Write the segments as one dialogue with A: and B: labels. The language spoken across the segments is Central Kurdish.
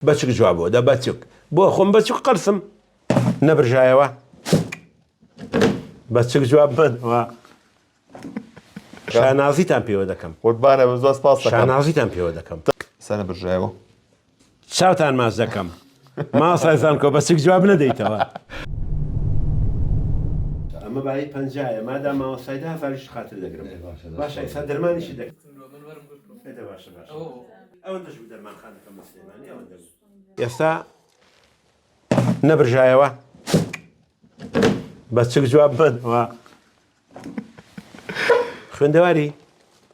A: بەچک جواب بۆ دە بەچک بۆ خۆم بەچک قەرسم نەبرژایەوە بەچک جواب بەنەوە شانازیتان پێوە دەکەم
B: قوربانە بە زۆر سپاس دەکەم
A: شانازیتان پێوە دەکەم
B: سەنە برژایەوە
A: چاوتان ماچ دەکەم ماسای زانکۆ بەچک جواب نەدەیتەوە ئەمە بایی پەنجایە مادام مامۆستای دە هەزاریشت خاتر دەگرم باشە ئێستا دەرمانیشی دەکەم باشە باشە ئەوەندەش بوو دەرمانخانەکەم لە سلێمانی ئەوەندە بوو. ئێستا نەبرژایەوە بە چک جواب مەدەوە خوێندەواری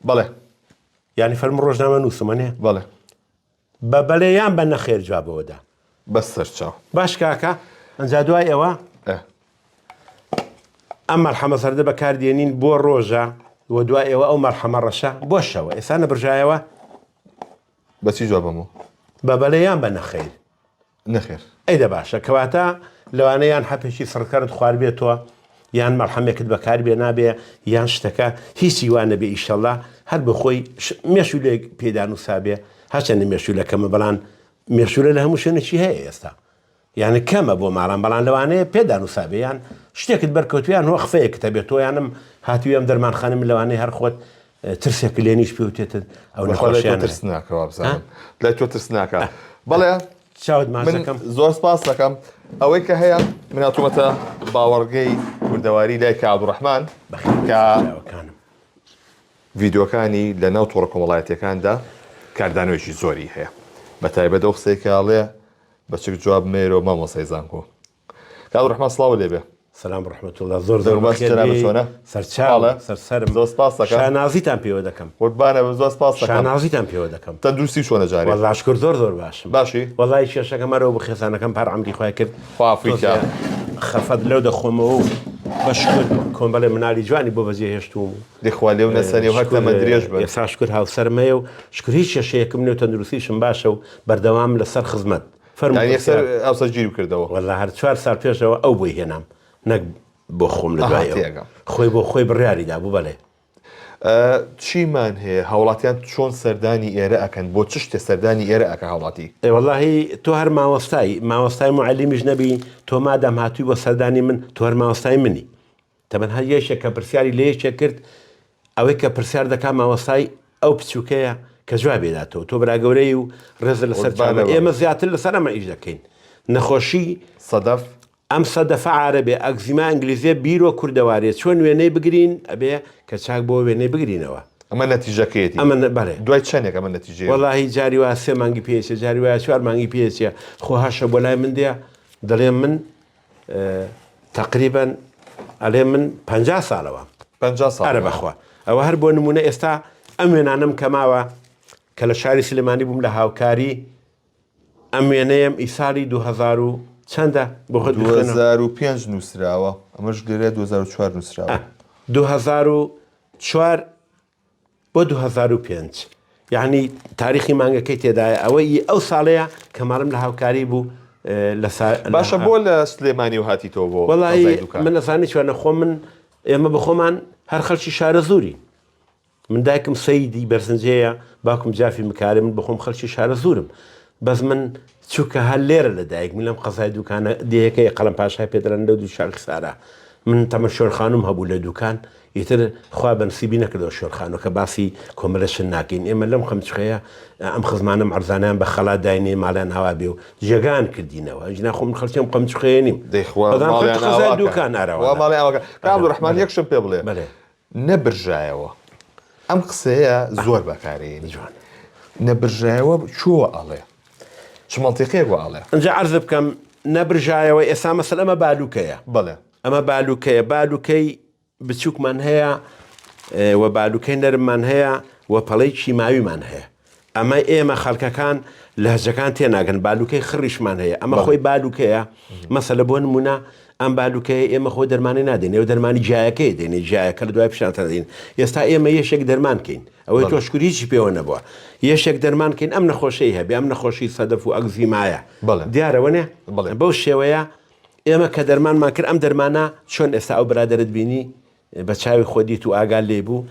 B: بەڵێ
A: یعنی فەرم ڕۆژنامە نووسمە نێ
B: بەڵێ
A: بە بەلێ یان بە نەخێر جوابەوەدا
B: بەس سەرچاو
A: باش کاکە ئەنجا دوای ئەوە
B: ئە.
A: ئەم مەرحەمە زەردە بەکاردێنین بۆ ڕۆژە و دوای ئێوە ئەو مەرحەمە ڕەشە بۆ شەوە ئێستا نەبرژایەوە
B: بەچی جوابەمەوە
A: بە بەلێ یان بە نەخێر
B: نەخێر
A: ئەی دە باشە کەواتە لەوانەیە یان حەپێکی سڕکەرت خواربێتەوە یان مەرحەمێکت بەکار بێ نابێ یان شتەکە هیچی وا نەبێ ئیشەڵا هەر بە خۆی مێشولێک پێدا نووسابێ هەرچەندە مێشولە کەمە بەڵام مێشولە لە هەموو شوێنێکی هەیە ئێستا یانی کەمە بۆ ماڵان بەڵام لەوانەیە پێدا نووسابێ یان شتێکت بەرکەوتوێ یان وەخفەیەکت هەبێت تۆ یانم هاتووی ئەم دەرمانخانە من لەوانەیە هەر خۆت ترسێک لێ نیش پێوتێتت ئەو
B: بەخوا لای تۆ
A: نەخۆشیانە
B: ترسناکە وابزانم لای تۆ ترسناکە بەڵێ
A: چاوت
B: من
A: ماچەکەم
B: زۆر سپاس دەکەم ئەوەی کە هەیە من هاتوومەتە باوەڕگەی کوردەواری لای کە عەبدوڕەحمان
A: بەخێر
B: کە
A: چاوەکانم
B: ڤیدیۆکانی لە ناو تۆڕە کۆمەڵایەتیەکاندا کاردانەوەیەکی زۆری هەیە بە تایبەت ئەو قسەی کە ئەڵێ بەچک جواب مەیەرەوە مامۆستای زانکۆ. کاک ڕەحمان سڵاوت لێ بێ.
A: سلام ڕحمت اللە زۆر زۆر
B: دەنگ باش
A: بەخێر
B: جەنابت
A: بێی
B: چۆنە؟
A: سەرچاو
B: حاڵە؟
A: سەرسەرم
B: زۆر سپاست دەکەم.
A: شانازیتان پێوە دەکەم
B: قوربانە بم زۆر سپاست دەکەم.
A: شانازیتان پێوە دەکەم
B: تەندروستی چۆنە جارێ؟
A: وەڵا شکر زۆر زۆر باشم
B: باشی؟
A: وەڵی کێشەکەم هەرەوە بوو خێزانەکەم پار عەمری خوای کرد
B: خوا عەفوی
A: تۆزێ
B: کا.
A: خەفەت لەو دەخۆمەوە و بە شکر کۆمەڵێ منالی جوانی بۆ بەجێ هێشتووم و
B: دەی خوا لێو نەسەنێ و هەر
A: شکر
B: تەمەن درێژ بن.
A: ئێستا شکر هاوسەرم هەیە و شکر هیچ کێشەیەکم نیە و تەندروستیشم باشە و بەردەوام لەسەر خزمەت. فەرموو
B: یانی یەکسەر
A: پرسیار.
B: هاوسەرگیری کردەوە؟
A: وەڵا هەر چوار ساڵ پێشەوە ئەو بۆی هێنام نەک بۆ خۆم لە
B: ئەها
A: دوای ئەو
B: تێگەم.
A: خۆی بۆ خۆی بڕیاری دابوو بەڵێ.
B: چیمان هەیە هاوڵاتیان چۆن سەردانی ئێرە ئەکەن بۆ چ شتێ سەردانی ئێرە ئەکا هاوڵاتی؟
A: ئێ وەڵاهی تۆ هەر مامۆستای مامۆستای موعەلیمیش نەبی تۆ مادام هاتووی بۆ سەردانی من تۆ هەر مامۆستای منی تەبەن هەر یەکێک کە پرسیاری لە یەکێک کرد ئەوەی کە پرسیار دەکا مامۆستای ئەو بچووکەیە کە جوابی داتەوە تۆ برا گەورەی و ڕێزە لەسەر چاوە ئێمە زیاتر لەسەر ئەمە ئیش دەکەین نەخۆشی
B: سەدەف
A: ئەم سەدەفە عارەبێ ئەگزیما ئینگلیزیە بیرۆ کوردەوارێ چۆن وێنەی بگرین ئەبێ کە چاک بۆ وێنەی بگرینەوە
B: ئەمە نەتیجەکەیەتی
A: ئەمە بەڵێ
B: دوای چەندێک ئەمە نەتیجەیە
A: وەڵاهی جاری وا سێ مانگی پێچێ جاری وایە چوار مانگی پێچێ خۆ هەشە بۆ لای من دێ دەڵێ من تەقریبەن ئەلێ من 50 ساڵەوە
B: 50 ساڵ
A: ئەرە بەخوا ئەوە هەر بۆ نمونە ئێستا ئەم وێنانم کە ماوە کە لە شاری سلێمانی بووم لە هاوکاری ئەم وێنەیەم ئیساڵی 2000 و چەندە بۆ خۆت
B: 2005 نووسراوە ئەمەش لێرە 2004 نووسراوە
A: 2004 بۆ 2005 یعنی تاریخی مانگەکەی تێدایە ئەوە ئی ئەو ساڵەیە کە ماڵم لە هاوکاری بوو لە سا
B: باشە بۆ لە سلێمانی و هاتیتەوە بۆ
A: وەڵی
B: قەزای دوکان؟
A: من ئەزانی چۆنە خۆ من ئێمە بەخۆمان هەر خەڵکی شارەزووری من دایکم سەیدی بەرزنجەیە باوکم جافی مکارێ من بەخۆم خەڵکی شارەزوورم بەس من چوکە هەر لێرە لە دایک من لەم قەزای دوکانە دێیەکەی قەڵەم پاشای پێ دەڵێن لەو دوو شاخی سارا من تەمە شۆرخانوم هەبوو لە دوکان ئیتر خوا بە نسیبی نەکردەوە شۆرخانوو کە باسی کۆمەلە شت ناکەین ئێمە لەم قەمچخەیە ئەم خزمانەم عەرزانیان بە خەڵات داینێ ماڵیان ئاوا بێ و جێگان کردینەوە ئەگینا خۆ من خەڵکی ئەم قەمچخەیە نیم
B: دەی خوا
A: بەڵام
B: ماڵیان
A: خەڵکی قەزای
B: ئاوا کە
A: دوکان ئارەوانە
B: خوا ماڵیان ئاوا کە کاک عەبدولڕەحمان یەک شتم پێ بڵێ
A: بەلێ
B: نەبرژایەوە ئەم قسەیە زۆر بەکارێنی
A: جوان
B: نەبرژایەوە چۆ ئەڵێ چ مەنتیقێک وە ئەڵێ
A: ئەنجا عەرز بکەم نەبرژایەوە ئێستا مەسەل ئەمە بالوکەیە
B: بەڵێ
A: ئەمە بالوکەیە بالوکەی بچووکمان هەیە و بالوکەی نەرممان هەیە و پەڵەی کیماویمان هەیە ئەمە ئێمە خەڵکەکان لەهجەکان تێناگەن بالوکەی خڕیشمان هەیە ئەمە خۆی بالوکەیە مەسەلە بۆ نمونە ئەم بالوکەیە ئێمە خۆ دەرمانی نادەین ئێوە دەرمانی جایەکەی دێنێ جایەکە لە دوای پیشانتان دەین ئێستا ئێمە یەشێک دەرمان کەین ئەوەی تۆ شکر هیچی پێوە نەبووە یەشێک دەرمان کەین ئەم نەخۆشەی هەبێ ئەم نەخۆشی سەدەف و ئەگزیمایە دیارەوە نێ بەو شێوەیە ئێمە کە دەرمانمان کرد ئەم دەرمانە چۆن ئێستا ئەو برادەرت بینی بە چاوی خۆ دیت و ئاگال لێ بوو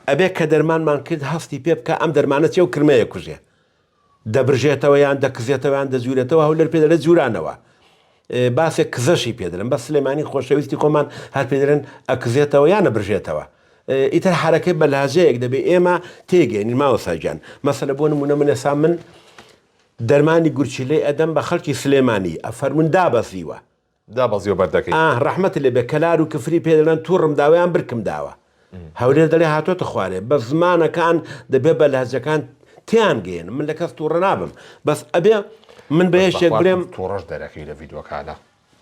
A: ئەبێ کە دەرمانمان کرد هەستی پێ بکە ئەم دەرمانە چێ و کرمەیە کوژێ. دەبرژێتەوە یان دەکزێتەوە یان دەجورێتەوە هەولێر پێ دەڵێ جورانەوە باسێک کزەشی پێ دەڵێن بەس سلێمانی خۆشەویستی خۆمان هەر پێ دەڵێن ئەکزێتەوە یان ئەبرژێتەوە ئیتر حرەکەی بە لهجەیەک دەبێ ئێمە تێگەێنین ماوەسا گیان مەسەلە بۆ نمونە من ئێسا من دەرمانی گورچیلەی ئەدەم بە خەڵکی سلێمانی ئەفەرمون دابەزیوە
B: دابەزیوە بەردەکەی.
A: ئاه ڕەحمەتت لێ بێ کەلار و کفری پێ دەڵێن توڕم داوە یان برکم داوە هەولێر دەڵێ هاتۆتە خوارێ بەس زمانەکان دەبێ بە لەهجەکان تێیان گەیەنم من لە کەس توڕە نابم بەس ئەبێ من بە
B: بەس
A: یەکێک
B: بەخوا
A: بڵێم
B: توڕەش دەرەکەی لە ڤیدۆکانا.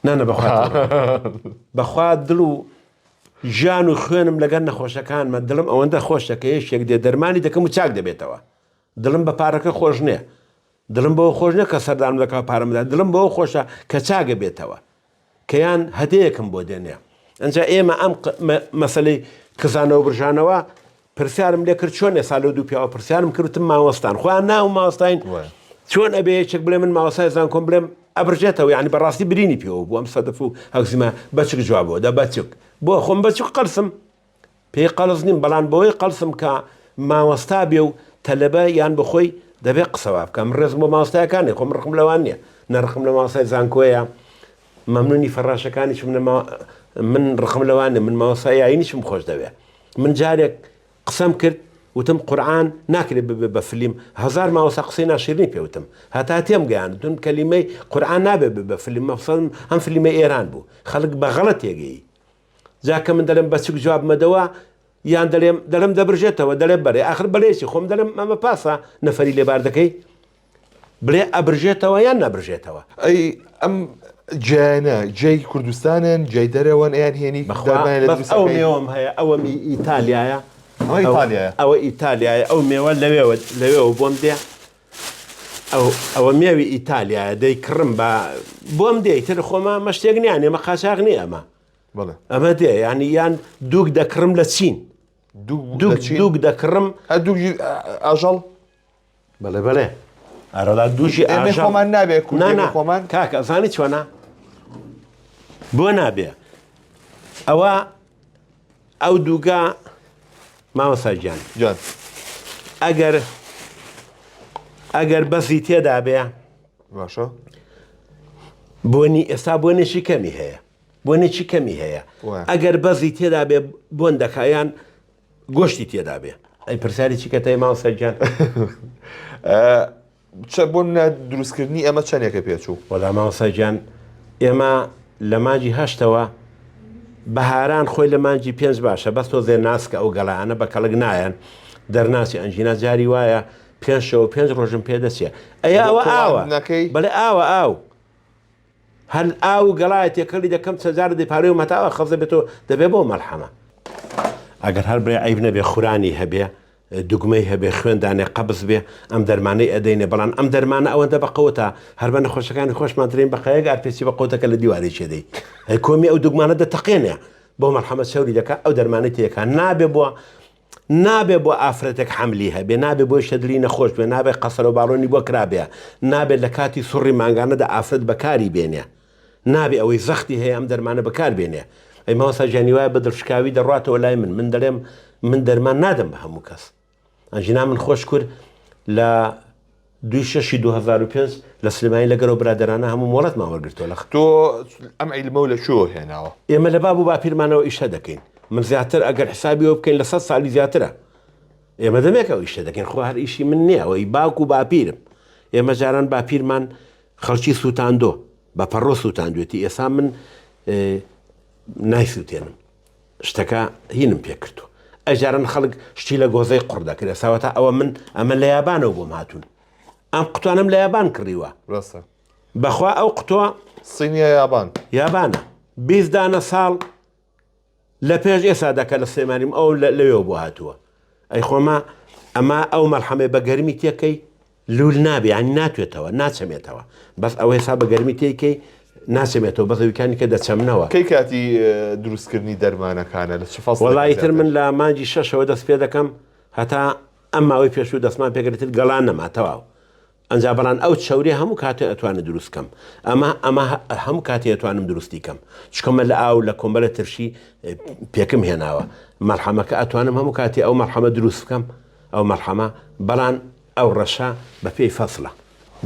A: نا نا بەخوا توڕە بەخوا دڵ و ژیان و خوێنم لەگەر نەخۆشەکانمە دڵم ئەوەندە خۆشە کە یەکێک دێ دەرمانی دەکەم و چاک دەبێتەوە دڵم بە پارەکە خۆش نییە دڵم بەوە خۆش نیە کە سەردانم دەکا و پارەم بدات، دڵم بەوە خۆشە کە چاک ئەبێتەوە، کە یان هەدەیەکم بۆ دێنێ. ئەنجا ئێمە ئەم مەسەلەی کزانەوە برژانەوە پرسیارم لێ کرد چۆن ئێستا لەو دوو پیاوە پرسیارم کرد وتم مامۆستان خۆیان ناو مامۆستاین چۆن ئەبێ یەکێک بڵێ من مامۆستای زانکۆم بڵێم ئەبرژێتەوە یعنی بەڕاستی برینی پێوە بوو ئەم سەدەف و هەگزیمە بەچک جوابەوە دە بەچک بۆ خۆم بەچک قەرسم پێی قەڵس نیم بەڵام بەوەی قەڵسم کە مامۆستا بێ و تەلەبە یان بەخۆی دەبێ قسە وا بکا من ڕێزم بۆ مامۆستایەکان نیە خۆ من ڕقم لەوان نیە نە ڕقم لە مامۆستای زانکۆیە مەمنونی فەڕاشەکانیشم نە من ڕقم لەوان نیە من مامۆستای ئاینیشم خۆش دەوێ من جارێک قسەم کرد وتم قورآن ناکرێت ببێ بە فلیم هەزار مامۆستا قسەی ناشیرنی پێوتم هەتا تێم گەیاندن کەلیمەی قورآن نابێ ببێ بە فلیم مەفسەدم ئەم فلیمە ئێران بوو خەڵک بە غەڵەت تێگەیی جا کە من دەلێم بەچک جواب مەدەوە یان دەلێم دەلێم دەبرژێتەوە دەلێ بەرێ ئاخر بەلێ چی خۆم دەلێم ئەمە پاسە نەفەری لێ بار دەکەی بلێ ئەبرژێتەوە یان نابرژێتەوە.
B: ئەی ئەم جیانە جێی کوردستانن جێی دەرەوەن ئەیان هێنی
A: بەخوا
B: دەرمانیان لێ
A: بەس
B: دروست
A: ئەو
B: ئەکەی؟
A: مێوەم هەیە ئەوە می ئیتالیایە
B: ئەوە ئیتالیایە.
A: ئەوە ئیتالیایە ئەو مێوە لەوێوە لەوێوە بۆم دێ ئەو ئەوە مێوی ئیتالیایە دەیکڕم بە بۆم دێ ئیتر خۆما مە شتێک نییە ئێمە قاچاغ نییە ئەمە
B: بەڵێ
A: ئەمە دێ یانی یان دووک دەکڕم لە چین
B: دووک
A: دووک
B: لە چین
A: دووک دەکڕم
B: هەر دووکی ئاژەڵ
A: بەڵێ بەڵێ ئارەڵا دووکی
B: ئێمە
A: ئاژەڵ
B: خۆمان نابێ
A: نا
B: کوردێکی
A: نا
B: خۆمان
A: کاکە ئەزانی چۆنە بۆ نابێ ئەوە ئەو دووگا مامۆستا گیان
B: جان
A: ئەگەر ئەگەر بەزی تێدا بێ
B: باشە
A: بۆنی ئێستا بۆنێکی کەمی هەیە بۆنێکی کەمی هەیە ئەگەر بەزی تێدا بێ بۆن دەکایان گۆشتی تێدا بێ ئەی پرسیاری چی کەتەی مامۆستا گیان
B: چە بۆ نمونە دروستکردنی ئەمە چەنێکە پێچوو؟
A: وەڵا مامۆستا گیان ئێمە لە مانگی هەشتەوە بەهاران خۆی لە مانگی پێنج باشە بەس تۆزێ ناسکە ئەو گەڵایانە بە کەڵک نایەن دەرناچێ ئەنجینا جاری وایە پێنج شەو پێنج ڕۆژم پێ دەچێ ئەی
B: بۆ
A: ئەوە ئاوە
B: کوڵاندنەکەی؟
A: بەڵێ ئاوە ئاو هەر ئاو و گەڵایە تێکەڵی دەکەم چەند جارە دەیپارێوم هەتا ئەوە خەڵ دەبێتەوە دەبێ بۆ مەلحەمە. ئەگەر هەر بڵێ عەیب نەبێ خورانی هەبێ دوگمەی هەبێ خوێن دانێ قەبز بێ ئەم دەرمانەی ئەدەینێ بەڵام ئەم دەرمانە ئەوەندە بە قەوتە هەر بە نەخۆشەکانی خۆشمان دەرێین بە قەیەک ئارپێچی بە قەوتەکە لە دیوارێکی دەی ئەی کۆمی ئەو دوگمانە دەتەقێنێ بۆ مەرحەمە چەوری دەکا ئەو دەرمانەی تێکا نابێ بۆ نابێ بۆ ئافرەتێک حەملی هەبێ نابێ بۆی شەدلی نەخۆش بێ نابێ قەسەرە و باڵۆنی بۆ کرابێ نابێت لە کاتی سوڕی مانگانەدا ئافرەت بەکاری بێنێ نابێ ئەوەی زەختی هەیە ئەم دەرمانە بەکار بێنێ ئەی مامۆستا گیانی وایە بە دڵشکاوی دەڕاتەوە لای من من دەڵێم من دەرمان نادەم بە هەموو کەس ئەنجینا من خۆش کور لە دوی شەشی 2005 لە سلێمانی لەگەرەوە برادەرانە هەموو مۆڵەتمان وەرگرتووە لە
B: تۆ ئەم عیلمەو لە کوێوە هێناوە؟
A: ئێمە لە باب و باپیرمانەوە ئیشە دەکەین من زیاتر ئەگەر حسابیەوە بکەین لە سەد سالی زیاترە ئێمە دەمێکە ئەو ئیشە دەکەین خۆ هەر ئیشی من نییە ئەوەی باوک و باپیرم ئێمە جاران باپیرمان خەڵکی سووتاندۆ بە پەڕۆ سووتاندوێتی ئێسا من نایسووتێنم شتەکە هینم پێ کردو ئەجارن خەڵک شتی لە گۆزەی قوڕ دەکرێت ساوەتا ئەوە من ئەمە لە یابانەوە بۆم هاتوون ئەم قوتانم لە یابان کڕیوە
B: ڕاستە
A: بەخوا ئەو قوتوە
B: سینیە یابان
A: یابانە 20 دانە ساڵ لە پێش ئێسا دەکە لە سلێمانیم ئەو لەوێوە بۆ هاتووە ئەی خۆما ئەمە ئەو مەرحەمەی بە گەرمی تێکەی لول نابێ یانی ناتوێتەوە ناچەمێتەوە بەس ئەوە هێسا بە گەرمی تێیکەی ناچەمێتەوە بەس ئەویکانی کە دەچەمنەوە.
B: کەی کاتی دروستکردنی دەرمانەکانە لە چ فەسڵێکە
A: وەڵا ئیتر
B: زیاتر؟
A: من لە مانگی شەشەوە دەست پێ دەکەم هەتا ئەم ماوەی پێشوو دەستمان پێکرد ئیتر گەڵا نەما تەواو ئەنجا بەڵام ئەو چەوریە هەموو کاتێ ئەتوانم دروست کەم ئەمە ئەمە هەموو کاتێ ئەتوانم دروستی کەم چکەمە لە ئاو لە کۆمبەلە ترشی پێکم هێناوە مەرحەمەکە ئەتوانم هەموو کاتێ ئەو مەرحەمە دروست بکەم ئەو مەرحەمە بەڵام ئەو ڕەشە بە پێی فەسڵە.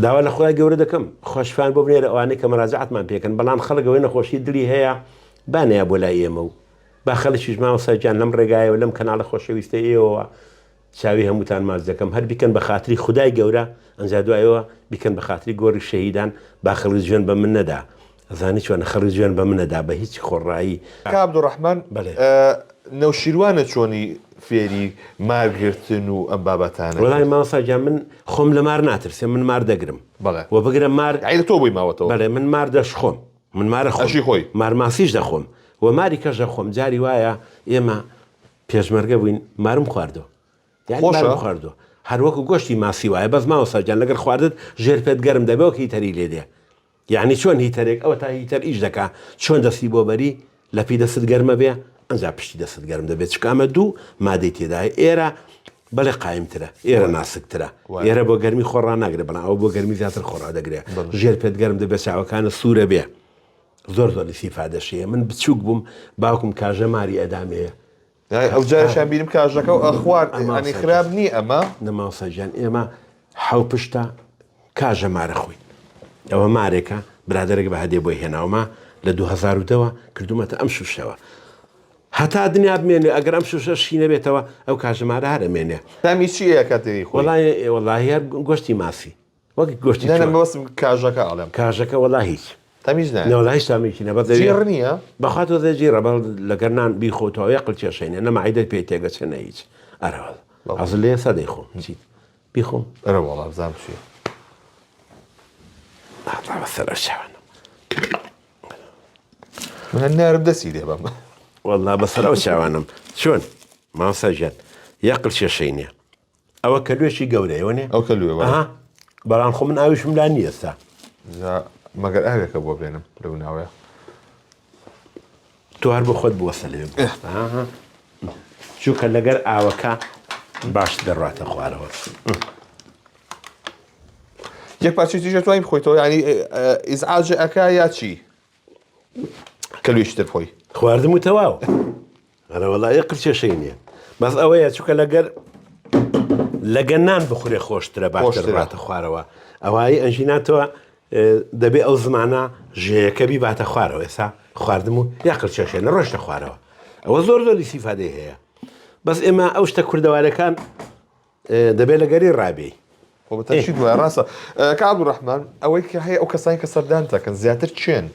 A: داوا لە خودای گەورە دەکەم خوا شفایان بۆ بنێرە ئەوانەی کە مەراجعەتمان پێکەن بەڵام خەڵک ئەوەی نەخۆشی دڵی هەیە با نەیا بۆ لای ئێمە و با خەڵکیش مامۆستا گیان لەم ڕێگایەوە لەم کەناڵە خۆشەویستەی ئێوەوە چاوی هەمووتان ماچ دەکەم هەر بیکەن بە خاتری خودای گەورە ئەنجا دوایەوە بیکەن بە خاتری گۆڕی شەهیدان با خەڵک جوێن بە من نەدا ئەزانی چۆنە خەڵک جوێن بە من نەدا بە هیچ خۆڕایی.
B: کاک عبدالرحمن
A: بەڵێ.
B: نەوشیروانە چۆنی فێری مار گرتن و ئەم بابەتانە
A: وەڵای
B: کرد؟
A: مامۆستا گیان من خۆم لە مار ناترسێم من مار دەگرم
B: بەڵێ.
A: وە بگرە مار
B: یەعنی لە تۆ بۆی ماوەتەوە؟
A: بەڵێ من مار دەشخۆم من مارە خۆم
B: ئەشی خۆی؟
A: مار ماسیش دەخۆم وە ماری کەش دەخۆم جاری وایە ئێمە پێشمەرگە بووین مارم خواردوە یانی
B: خۆشە؟
A: مارم خواردوە هەر وەکو گۆشتی ماسی وایە بەس مامۆستا گیان لەگەر خواردت ژێر پێت گەرم دەبێ وەک هیتەری لێ دێ یەعنی چۆن هیتەرێک ئەوەتا هیتەر ئیش دەکا چۆن دەستی بۆ بەری لەپی دەستت گەرمە بێ ئەنجا پشتی دەستت گەرم دەبێت چونکە ئەمە دوو مادەی تێدایە ئێرە بەڵێ قایمترە ئێرە ناسکترە ئێرە بۆ گەرمی خۆ ڕاناگرێ بەڵام ئەوە بۆ گەرمی زیاتر خۆ ڕادەگرێ ژێر پێت گەرم دەبێت چاوەکانت سوورە بێ زۆر زۆر ئیسیفادەشەیە من بچووک بووم باوکم کاژە ماری ئەدامەیە
B: ئەو جارشان بیرم کاژەکە و ئەخوارد ئەنی خراپ نی ئەمە
A: نەماوسا گیان ئێمە حەو پشتە کاژە مارە خۆین ئەوە مارێکە برادێک بە هەدێ بۆی هێناومە لە 2010ەوە کردومەتە ئەم شوشەوە هەتا دنیا بمێنێ ئەگەر ئەم شوشە شی نەبێتەوە ئەو کاژەمارە هەر ئەمێنێ
B: تامی چی کاتێ
A: خۆی وەڵی هەر گۆشتی ماسی وەک گۆشتی
B: نا نا مەبەستم کاژەکە ئەڵێم.
A: کاژەکە وەڵا هیچ.
B: تەمیز نایە.
A: نە وەڵا هیچ تامێکی نە بەس دەبێ.
B: جیڕ نییە؟
A: بەخوا تۆزێ جیڕە بەڵ لەگەر نان بیخۆ تۆ یەقل کێشەی نیە نە مەعیدەت پێی تێگەچێ نە هیچ. ئەرە وەڵا. ئەزل لێ ئێستا دەیخۆم چیت بیخۆم.
B: ئەرە وەڵا بزانم چییە.
A: ئاتا بەسەر ئەو چاوانە.
B: من هەر نارم دەستی لێ بەم.
A: وەڵا بەسەر ئەو چاوانم. چۆن مامۆستا گیان یەقل کێشەی نیە. ئەوە کەلوێکی گەورەیە وەنێ؟
B: ئەو کەلوێ وەرە.
A: ئەها بەڵام خۆ من ئاویشم لا نییە ئێستا.
B: جا مەگەر ئاوێکە بۆ بێنم لەو ناوەیە.
A: تۆ هەر بۆ خۆت بوەستە لەوێ بوەستە. ئەها چونکە لەگەر ئاوەکە باش دەڕاتە خوارەوە.
B: یەک پارچەی تریش ئەتوانی بخۆیتەوە یانی ئیزعاج ئەکا یا چی؟ کەلوێکی تر بخۆی.
A: خواردم و تەواو. ئەرە وەڵا یەک قرچێشەی نییە بەس ئەوەیە چونکە لەگەر لەگە نان بخورێ خۆشترە باشتر ڕاتە خوارەوە ئەوایی ئەنژیناتەوە دەبێ ئەو زمانە ژەیەکە بیباتە خوارەوە ئێستا خواردم و یا قرچێشێ لە ڕۆشتە خوارەوە ئەوە زۆر زۆر ئیسیفادەی هەیە بەس ئێمە ئەو شتە کوردەوارەکان دەبێ لەگەری ڕابێی.
B: خۆ بە تەرشید وایە ڕاستە کاک عەبدولڕەحمان ئەوەی کە هەیە ئەو کەسانی کە سەردانتەکەن زیاتر کێن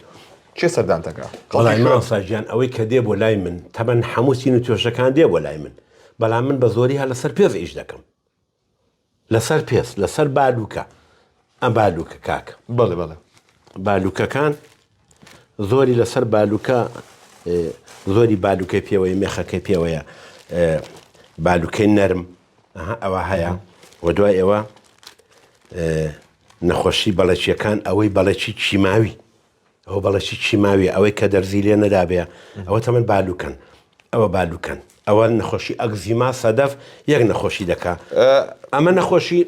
B: کێ سەردانتەکە
A: وەڵای مامۆستا گیان ئەوەی کە دێ بۆ لای من تەبەن هەموو چین و توێژەکان دێ بۆ لای من بەڵام من بە زۆری هەر لەسەر پێست ئیش دەکەم لەسەر پێست لەسەر بالوکە ئەم بالوکە کاکە
B: بەڵێ بەڵێ
A: بالوکەکان زۆری لەسەر بالوکە زۆری بالوکەی پێوەیە مێخەکەی پێوەیە بالوکەی نەرم ئەوە هەیە و دوای ئێوە نەخۆشی بەڵەکیەکان ئەوەی بەڵەکی کیماوی ئەوە بەڵەکی کیماوی ئەوەی کە دەرزی لێ نەدابێ ئەوە تەمەن بالوکەن ئەوە بالوکەن ئەوە نەخۆشی ئەگزیما سەدەف یەک نەخۆشی دەکا ئەمە نەخۆشی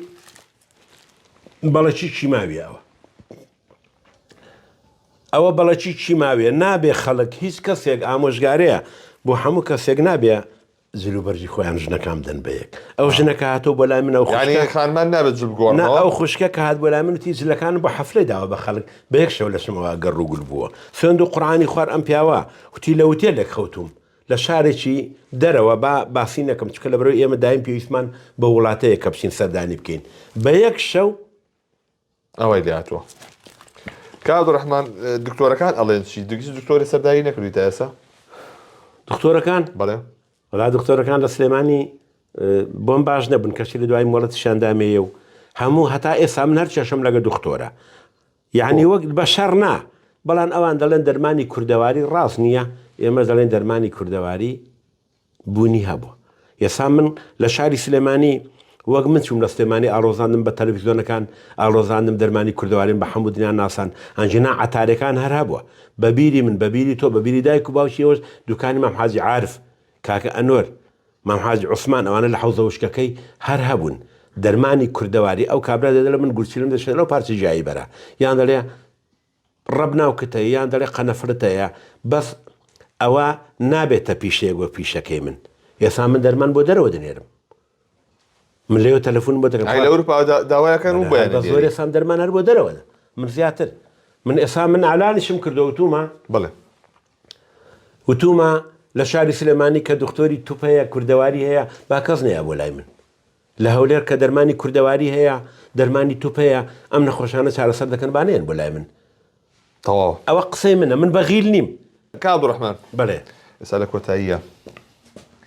A: بەڵەکی کیماوی ئەوە ئەوە بەڵەکی کیماویە نابێ خەڵک هیچ کەسێک ئامۆژگارەیە بۆ هەموو کەسێک نابێ جل و بەرگی خۆیان ژنەکان بدەن بە یەک ئەو ژنە کە هاتۆ بۆ لای من ئەو
B: یانی
A: خوشکە
B: خانمان نابێت جل
A: نا
B: بگۆڕنەوە
A: ئەو خوشکە کە هات بۆ لای من وتی جلەکانم بۆ حەفلەی داوە بە خەڵک بە یەک شەو لەشمەوە گەڕ و گول بووە سوێند و قورعانی خوار ئەم پیاوە وتی لە وتێلێک خەوتووم لە شارێکی دەرەوە با باسی نەکەم چونکە لەبەرئەوەی ئێمە دایم پێویستمان بە وڵاتەیە کە بچین سەردانی بکەین بە یەک شەو
B: ئەوەی لێ هاتووە کاک عەبدولڕەحمان دکتۆرەکان ئەڵێن چی هیچ دکتۆرێ سەردانی نەکردووی تا ئێستا
A: دکتۆرەکان
B: بەڵێ
A: وەڵا دکتۆرەکان لە سلێمانی بۆم باش نەبوون کەچی لە دوای مۆڵەتیشیان دامێیە و هەموو هەتا ئێستا من هەر کێشەم لەگە دکتۆرە یعنی وەک بە شەڕ نا بەڵام ئەوان دەڵێن دەرمانی کوردەواری ڕاست نییە ئێمە دەڵێن دەرمانی کوردەواری بوونی هەبوو. ئێستا من لە شاری سلێمانی وەک من چووم لە سلێمانی ئاڵۆزاندم بە تەلەفیزیۆنەکان ئاڵۆزاندم دەرمانی کوردەواریم بە هەموو دنیا ناسان ئەنجینا عەتارەکان هەر هەبووە بە بیری من بە بیری تۆ بە بیری دایک و باوکی ئێوەش دوکانی مام حاجی عارف کاکە ئەنۆر مام حاجی عوسمان ئەوانە لە حەوزە وشکەکەی هەر هەبوون دەرمانی کوردەواری ئەو کابرا دەڵێ من گورچیلم دەشێت لەو پارچە جیایی بەرە یان دەڵێ ڕەب ناوکت هەیە یان دەڵێ قەنەفرت هەیە بەس ئەوە نابێتە پیشەیەک وەک پیشەکەی من ئێستا من دەرمان بۆ دەرەوە دەنێرم. من لێوە تەلەفۆنم بۆ دەکەم
B: ئەی لە ئەوروپا داوایەکەن و بۆیان
A: بە زۆر ئێسام دەرمان هەر بۆ دەرەوە من زیاتر من ئێسا من ئالانیشم کردو وتومە
B: بڵێ
A: وتومە لە شاری سلێمانی کە دکتۆری توپ هەیە کوردەواری هەیە با کەس نەیە بۆ لای من لە هەولێر کە دەرمانی کوردەواری هەیە دەرمانی توپ هەیە ئەم نەخۆشانە چارەسەر دەکەن با نێن بۆ لای من
B: تەواو.
A: ئەوە قسەی منە من بەغیل نیم.
B: کاک عەبدولڕەحمان.
A: بەڵێ.
B: ئێستا لە کۆتاییە.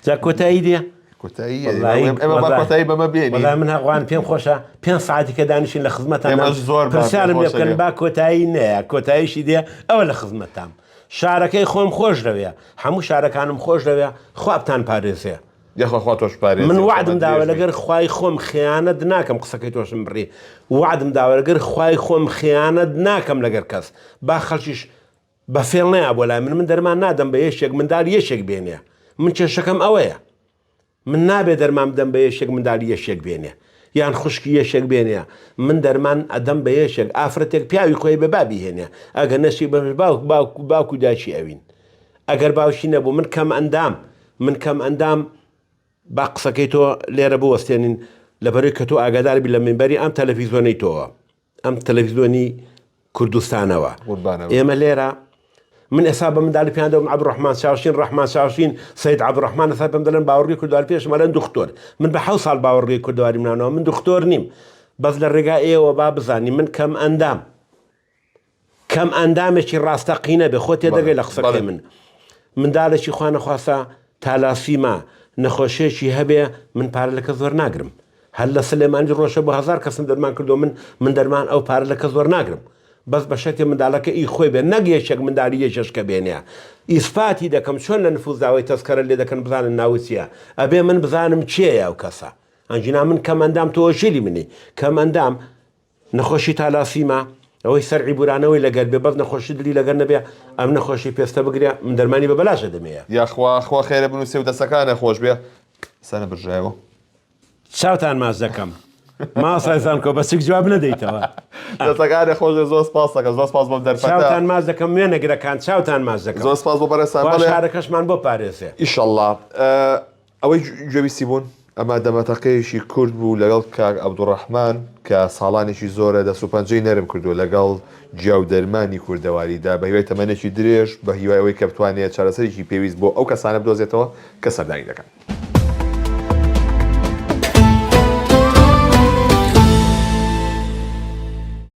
A: جا کۆتایی دێ؟
B: کۆتایی ئێمە با کۆتایی بەمە بێنین.
A: وەڵای من هەقوان پێم خۆشە پێنج سەعاتی کە دانیشین لە خزمەتان
B: ئێمەش زۆر
A: پرسیارم لێ بکەن با کۆتایی نەیە کۆتاییشی دێ ئەوە لە خزمەتتام. شارەکەی خۆم خۆش دەوێ هەموو شارەکانم خۆش دەوێ خوا بتان پارێزێ.
B: یاخوا خوا تۆش پارێزێ
A: من وەعدم داوە لەگەر خوای خۆم خیانەت ناکەم قسەکەی تۆشم بڕی وەعدم داوە لەگەر خوای خۆم خیانەت ناکەم لەگەر کەس با خەڵکیش بە فێڵ نەیا بۆ لای من من دەرمان نادەم بە یەکێک منداڵ یەکێک بێنێ من کێشەکەم ئەوەیە من نابێ دەرمان بدەم بە یەکێک منداڵی یەکێک بێنێ یان خوشکی یەکێک بێنێ من دەرمان ئەدەم بە یەکێک ئافرەتێک پیاوی خۆی بە بابی هێنێ ئەگەر نەشی بەش باوک باوک باوک و دایکی ئەوین ئەگەر باوکی نەبوو من کەم ئەندام من کەم ئەندام با قسەکەی تۆ لێرە بوەستێنین لەبەرەی کە تۆ ئاگادار بی لە مینبەری ئەم تەلەفیزۆنەی تۆوە ئەم تەلەفیزۆنی کوردستانەوە ئێمە لێرە من ئێسا بە منداڵی پێیان دەڵێم عەبدوڕەحمان چاوشین ڕەحمان چاوشین سید عەبدوڕەحمان ئێستا پێم دەڵێن باوەڕگەی کوردەواری پێشم ئەڵێن دختۆر من بە حەوت ساڵ باوەڕگەی کوردەواریم نانەوە من دختۆر نیم بەس لە ڕێگا ئێوە با بزانی من کەم ئەندام کەم ئەندامێکی ڕاستەقینە بێ خۆ تێدەگەی لە قسەکەی من مندالێکی خوانەخواستە تالاسیما نەخۆشیەکی هەبێ من پارە لە کەس وەرناگرم هەر لە سلێمانی ڕۆژە بۆ هەزار کەسم دەرمان کردو من من دەرمان ئەو پارە لە کەس وەرناگرم بەس بە شەرتێ مندالەکە ئی خۆی بێ نەک یەکێک مندالی یەکێشکە بێنێ ئیسپاتی دەکەم چۆن لە نفوز داوای تەسکەرە لێ دەکەن بزانن ناوت چییە ئەبێ من بزانم کێیە ئەو کەسە ئەنجینا من کەم ئەندام تۆ وەکیلی منی کەم ئەندام نەخۆشی تالاسیما، ئەوەی سەرعی بورانەوەی لەگەر بێ بەس نەخۆشی دلی لەگەر نەبێ ئەم نەخۆشی پێستە بگرێ من دەرمانی بە بەلاش ئەدەمێیە.
B: یاخوا خوا خێرە بنوسێ و دەسەکانە خۆش بێ سەرم برژایەوە.
A: چاوتان ماچ دەکەم مامۆستای زانکۆ بە سک جواب نەدەیتەوە.
B: دەسەکانت خۆش بێ زۆر سپاس دەکەم زۆر سپاس بۆم دەرفەتە.
A: چاوتان ماچ دەکەم وێنەگرەکان چاوتان ماچ دەکەم.
B: زۆر سپاس بۆ بەڕێزتان
A: خوا شارەکەشمان بۆ پارێزێ.
B: ئیشەڵا. ئەوەی گوێبیستی بوون ئەمە دەمەتەقێیەکی کورت بوو لەگەڵ کاک عەبدوڕەحمان کە ساڵانێکی زۆرە دەست و پەنجەی نەرم کردووە لەگەڵ گیا و دەرمانی کوردەواریدا بە هیوای تەمەنێکی درێژ بە هیوای ئەوەی کە بتوانێت چارەسەرێکی پێویست بۆ ئەو کەسانە بدۆزێتەوە کە سەردانی دەکەن.